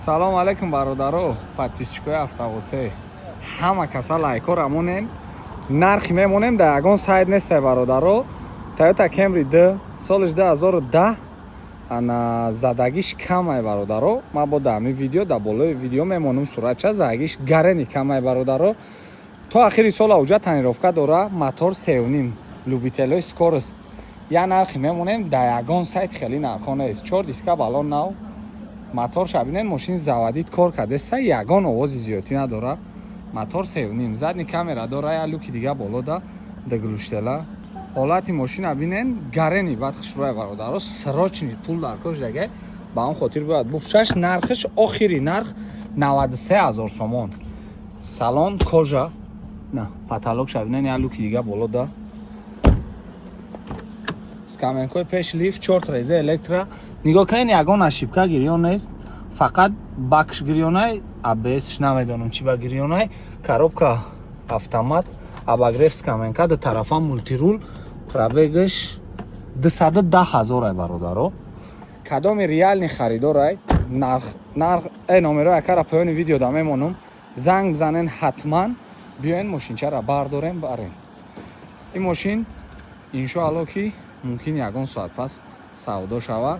Салом алейкум, бародаро, подписчикои Автовосе. Ҳама каса лайкора монен. Нархи мемонем, дар ягон сайт нестай, бародаро. Toyota Camry 2, солиш 2010, ана задагиш камай, бародаро. Ман бо дар ҳамин видео, дар болои видео мемонам суратча. Задагиш гарени камай, бародаро. То ахири сол ауҷа тонировка дора, мотор 3,5, любителои скорость. Я нархи мемонем, дар ягон сайт хеле нархҳо нест. Чор диска, баллон нав, моторша бинен, мошин заводить кор кардеста, ягон овози зиёдтӣ надора. Мотор 3,5, задний камера дора, я люки дига боло да глушителя. Ҳолати мошина бинен, гарени бад хушрӯя, бародаро. Срочный пул дар кош даге, ба он хотир бояд буфшаш. Нархиш, охири нарх, 93 ҳазор сомон. Салон кожа, на потолокша бинен, я люки дига боло да, скаменкои пеш, лифт, чор треза электро. Нигоҳ кунед, ягон ошибка гирён нест, фақат бакш гирёнай, АБСш намедонам чӣ ба гирёнай. Коробка автомат, обогрев скаменка, ду тарафа мультируль. Пробегаш 210 ҳазорай, бародаро. Кадоми реальный харидорай, нарх номерои акара поёни видео да мемонам, занг бизанен, ҳатман биёен, мошинчара бардорем, барен. Ин мошин, иншоалло, ки мумкин ягон соат пас савдо шава,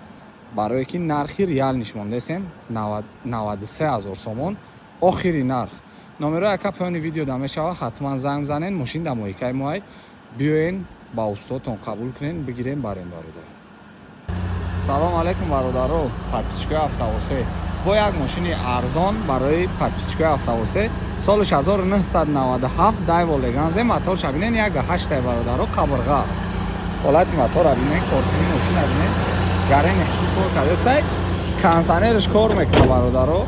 барое ки нархи реальныйш мондесем, 93 ҳазор сомон охири нарх. Номерои ака поёни видео да мешава, ҳатман занг бизанен. Мошин дар моҳикаи моай, биёен, ба устодтон қабул кунен, бигирен, барен, бародар. Салом алейкум, бародаро, подписчикои Автовосе. Бо як мошини арзон барои подписчикои Автовосе. Соли 1997, Дайва Леганзе, моторша бинен, як ҳаштай, бародаро, қабырға. Ҳолати мотора бинен, коркунӣ мошина бинен, гарени хуши кор кардесай, кондиционерш кор мекунад, бародаро.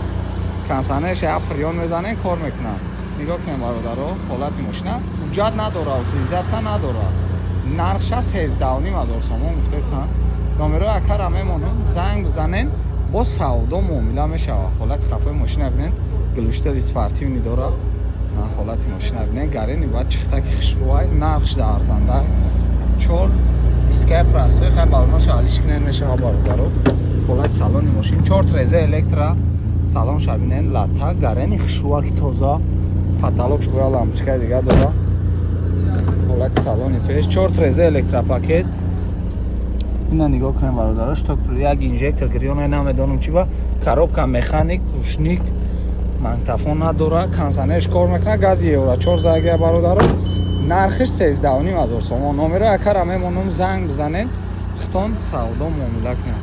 Кондиционерш як фреон мезанен, кор мекунад. Нигоҳ кунем, бародаро, ҳолати мошина. Ҳуҷҷат надора, утилизация надора. Нархша 13,5 ҳазор сомон гуфтесан. Номерои акара мемонам, занг бизанен, бо савдо муомила мешавад. Ҳолати қафои мошина бинен, глушители спортивный дора. Ҳолати мошина бинен, гарени бояд чихтаки хушрӯай, нархш да арзанда. Чор дискаи простой, хай балоноша алиш кунен мешава, бародаро. Ҳолати салони мошин, чор треза электро, салон шабинен, лата, гарени хушрӯаки тоза, потолокш боя лампочкаи дига дора. Ҳолати салони пеш, чор треза электропакет. Ина нигоҳ кунем, бародаро, что як инжектор гирёна, намедонам чи ба. Коробка механик, ручник, магнитофон надора, кондиционерш кор мекунад, гази евро чор загия, бародаро. Нархиш 13,5 ҳазор сомон. Номеро акара мемонам, занг бизанед, хитон савдо муомила кунед.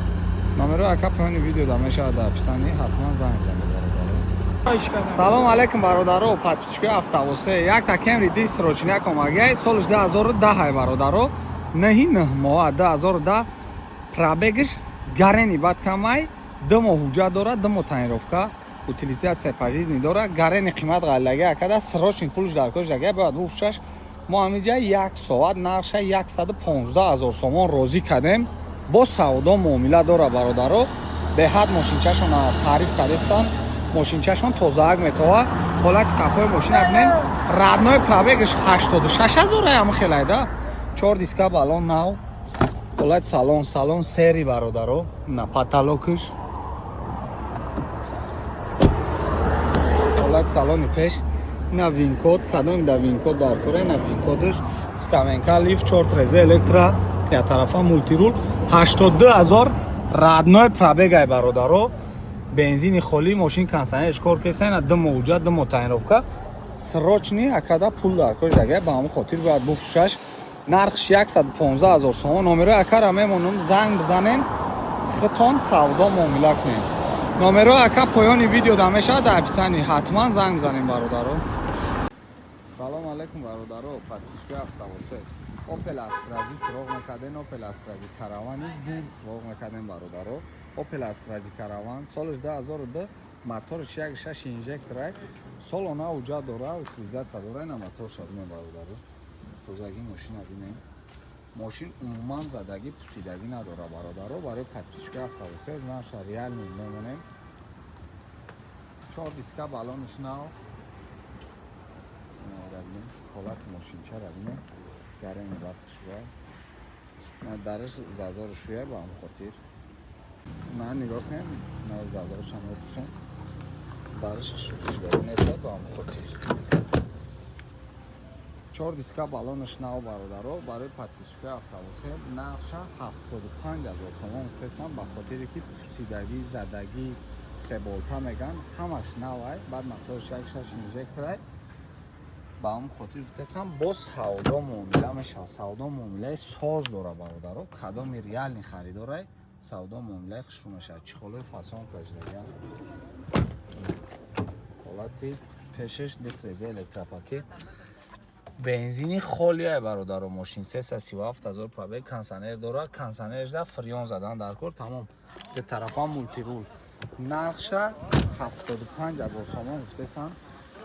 Номеро ака поёни видео да мешавад, дар описании, ҳатман занг бизанед, бародаро. Салом алейкум, бародаро, подписчикои Автовосе. Якта Кемри ди срочняк омагай, солиш 2010, бародаро, наҳи нӯҳ моҳа, 2010, пробегаш гарени бад камай, 2 моҳ ҳуҷҷат дорад, 2 моҳ тонировка, утилизация пожизненный дора. Гарени қимат ғаллаги акада, срочный пулш дар кош дага, бояд буфшаш. Мо ҳамиҷа як соат нархша 115 ҳазор сомон розӣ кардем, бо савдо муомила дора, бародаро. Беҳад мошинчашон таъриф кардестан, мошинчашон тозаак метова. Ҳолати қафои мошина бинен, родной пробегаш 86 ҳазор ҳама хелайда. Чор диска, баллон нав. Ҳолати салон, салон серый, бародаро, на потолокаш. Ҳолати салони пеш, на VIN-код, кадоми да VIN-код дар кора, на VIN-кодаш, скаменка, лифт, чор трезе электро, я тарафа мультируль. 82 ҳазор родной пробегай, бародаро, бензини холӣ, мошин кондиционерш кор кесена, 2 моҳ ҳуҷҷат, 2 моҳ тонировка. Срочный акада пул дар кош дага, ба ҳамон хотир бояд буфурӯшаш. Нархш 115 ҳазор сомон. Номерои акара мемонам, занг бизанем, хитон савдо муомила кунем. Номерои ака поёни видео да мешавад, дар описании, ҳатман занг бизанем, бародаро. Салом алейкум, бародаро, подписчикои Автовосе. Опел Астра Ҷи суроғ мекардем, Опел Астра Ҷи Каравани зур суроғ мекардем, бародаро. Опел Астра Ҷи Караван, солиш 2002, моторш 1,6 инжекторай, солона ҳуҷҷат дора, утилизация дора. Ина моторша бинем, бародаро, тозагӣ мошина бинем. Мошин умуман задагӣ, пусидагӣ надора, бародаро. Барои подписчикои Автовосе наша реальный мемонем. Чор диска, баллонаш нав. Бинем ҳолати мошинчара, бинем, гарени бад хушбай, дараш зазору шӯя, ба ҳамон хотир на нигоҳ кунем, на зазорушам мепӯшем. Бариш хушрӯшидаги нест, ба ҳамн хотир. Чор диска баллонаш нав, бародаро. Барои подписчикои Автовосе нархша 75 000 сомон гуфтесам, ба хотире ки пусидагӣ, задагӣ, себолта меган, ҳамаш навай. Баъд моторш як шаш инжекторай, ба ҳамн хотир гуфтесам. Боз савдо муомила мешавад, савдо муомилаи соз дора, бародаро. Кадоми реальный харидорай, савдо муомилаи хушрӯ мешавад. Чехолои фасон кашидага. Ҳолати пешаш, дифреза, электропакет, бензини холияй, бародаро. Мошин 337 000 пробег, кондиционер дорад, кондиционершда фреон задан дар кор, тамом. Ду тарафа мультируль. Нархша 75 000 сомон гуфтесан,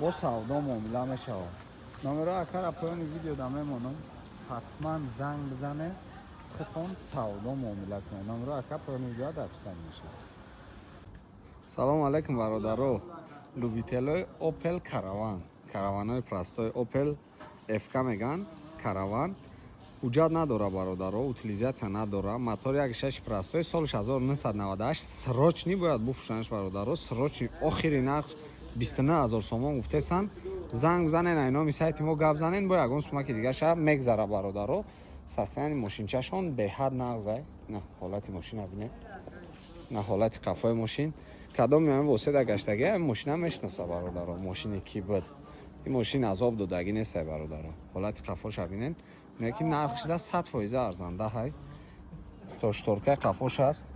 бо савдо муомила мешавад. Номеро акара поёни видеода мемонам, ҳатман занг бизанед, худтон савдо муомила кунед. Номеро ака поёни видео дар описание мешавад. Салому алайкум, бародаро, любителои Опел Караван, караванои простой, Опел ФК меган, Караван. Ҳуҷҷат надора, бародаро, утилизация надора, мотор 1.6 простой, соли 1998. Срочный бояд буфурӯшанаш, бародаро, срочный. Охири нарх 29 000 сомон гуфтесан. Занг бизанен, ай номи сайти мо гап занен, бо ягон сумаки дигаша мегзара, бародаро. Состояние мошинчашон беҳад нағзай. На ҳолати мошина бинед, на ҳолати қафои мошин. Кадоми ҳами воседа гаштаги, мошина мешиноса, бародаро. Мошине ки буд, ин мошин азоб додагӣ нестай, бародаро. Ҳолати қафоша бинен, лекин нархшида 100% арзанда ҳай. То шторкаи қафош аст,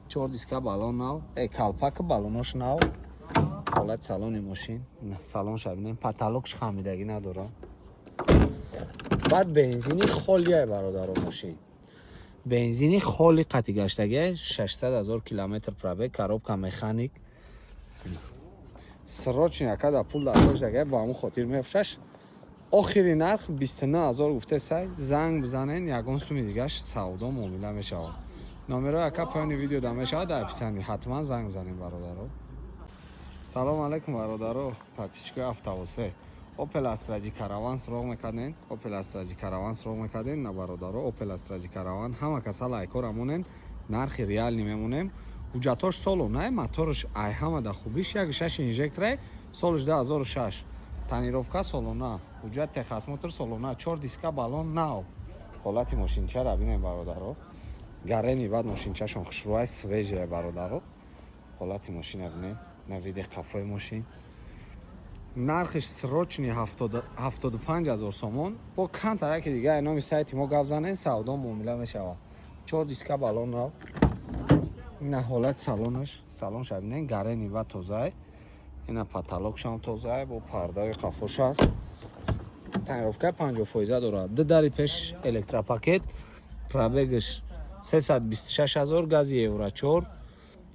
чор диска баллон нав, калпаки баллонош нав. Ҳолати салони мошин, салонша бинем, потолокш хамидагӣ надора. Баъд бензини холияй, бародаро. Мошин бензини холи қати гаштагия, 600 ҳазор километр пробег, коробка механик. Срочно акада пул дар доштага, ба ҳамун хотир мефурӯшаш. Охири нарх 29 000 гуфтесай. Занг бизанен, ягон суми дигаш савдо муомила мешавад. Номерои ака поёни видео да мешавад, дар описание. Ҳатман занг бизанем, бародаро. Салому алайкум, бародаро, подписчикои Автовосе. Опел Астра Ҷи Караван суроғ мекарден, Опел Астра Ҷи Караван суроғ мекарден. На, бародаро, Опел Астра Ҷи Караван ҳама каса лайкора монен, нархи реальный мемонем. Ҳуҷҷатош соло най, моторш ай ҳама да хубиш 1.6 инжекторай, солш 2006, тонировка солона, ҳуҷҷат техосмотр солона, чор диска баллон нав. Ҳолати мошинчара бинем, бародаро. Гарени баъд мошинчашон хушрӯай, свежая, бародаро. Ҳолати мошина бинем, на види қафои мошин. Нархиш срочный 75 000 сомон, бо камтараки дига номи сайти мо гап занен, савдо муомила мешавад. Чор диска баллон нав. Ина ҳолати салонаш, салонша бинен, гарени ва тозай. Ина потолокшам тозай, бо пардаи қафош аст. Тонировка 50% дорад, ду дари пеш электропакет, пробегаш 326 000, гази евро 4,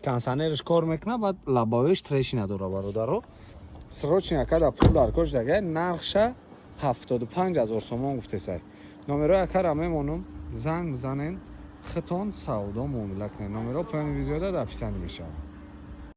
кондиционерш кор мекунад, баъд лобовойш трещина дора, бародаро. Срочно акада пул дар кош дага, нархша 75 000 сомон гуфтесай. Номерои акара мемонам, занг бизанен, хитон савдо муомила кунед. Номеро поёни видеода дар описание мешавад.